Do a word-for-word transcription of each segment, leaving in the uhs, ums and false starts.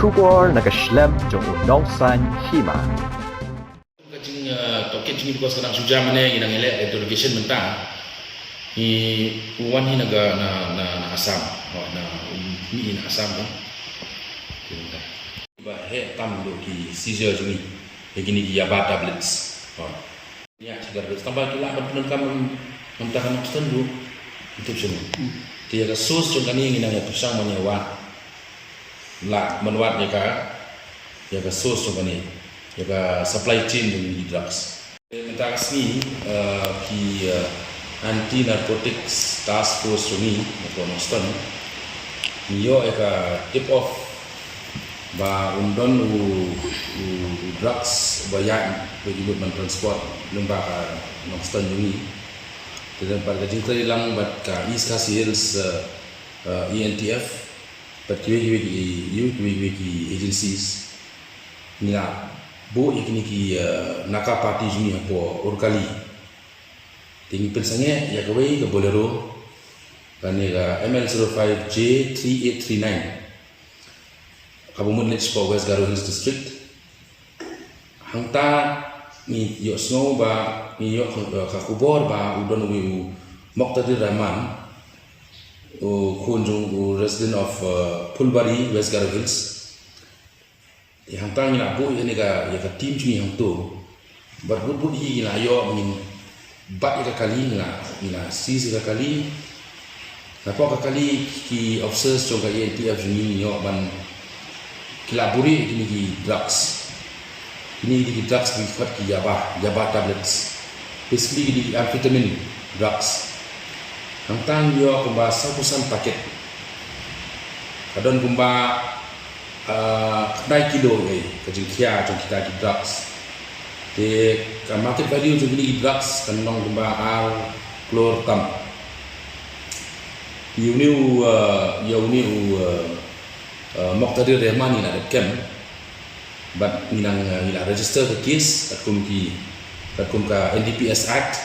Khubor na ka shlem jong u nongsan hima. Ka jing, eh, tohkit jong ngi, because ka dang shu jam mane, ngi dang ïaleh interrogation mynta. Ngi wan hi na ka, na, na, na Assam. Oh, na, um, ni na Assam, eh. Ba heh tam ïa ki seizure jong ngi. Ïa kine ki yaba tablets. Oh. Ïa, ki tablets. Tang ba ki lah ban pyndonkam mynta ha Nongstoiñ ruh. Ym tip shano. Te ïa ka source jong kane ngi nang ïa pyrshang ban ïa wad. Lah ban wad ïa ka, ïa ka source jong kane, ïa ka supply chain jong ki drugs. Mynta ka sngi, eh, ki, eh, Anti Narcotics Task Force jong ngi, na Nongstoiñ, ngi ïoh ïa ka tip off ba un don u, u, u drugs ba ïaid ba ki mut ban transport lyngba ka Nongstoiñ jong ngi. Te bad ka jingtrei lang bad ka East Khasi Hills, eh, eh, E N T F, bad kiwei kiwei ki, kiwei kiwei ki agencies. Ngi la buh ïa kine ki, eh, Naka Party jong ngi hapoh Urkali. Te ngi pynsangeh ïa kawei ka Bolero, kane ka M L zero five J three eight three nine. Kaba mut leit shapoh West Garo Hills District. Hangta ngi ïohsngew ba, ngi ïoh, eh, ka khubor ba u don uwei u Moqtadir Rahman, u khun jong u resident of, eh, Phulbari, West Garo Hills. Te hangta ngi la buh ïa kane ka, ïa ka team jong ngi hangto. Bad bud bud hi ngi la ïoh, ngin bat ïa ka kali, ngi la, ngi la seize ïa ka kali. Napoh ka kali, ki officers jong ka E N T F jong ngi, ngi ïoh ban, ki la buhrieh ïa kine ki drugs. Kine ki drugs ki khot ki yaba, yaba tablets. Basically kine ki amphetamine drugs. Hangta ngi ïoh kumba sawphew san packet. Ka don kumba, ah, khyndai kilo, eh, ka jingkhia jong kita ki drugs. Te ka market value jong kine ki drugs kan long kumba ar klur tam. Ïa une u, ah, ïa une u, ah, ah, Moqtadir Rahman ngi la dep kem. Bad ngi nang, ah, ngi la register ka case katkum ki, katkum ka N D P S Act.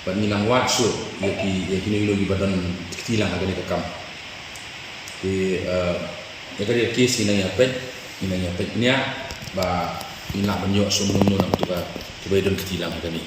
Bad ngi nang wad shuh ïa ki, ïa kino kino kiba don kti lang ha kane ka kam. Te, eh, ïa kane ka case ngi nang ïa peit, ngi nang ïa peit bniah ba ngin lah ban ïoh shuh mynno mynno na kito kiba ïadon kti lang ha kane.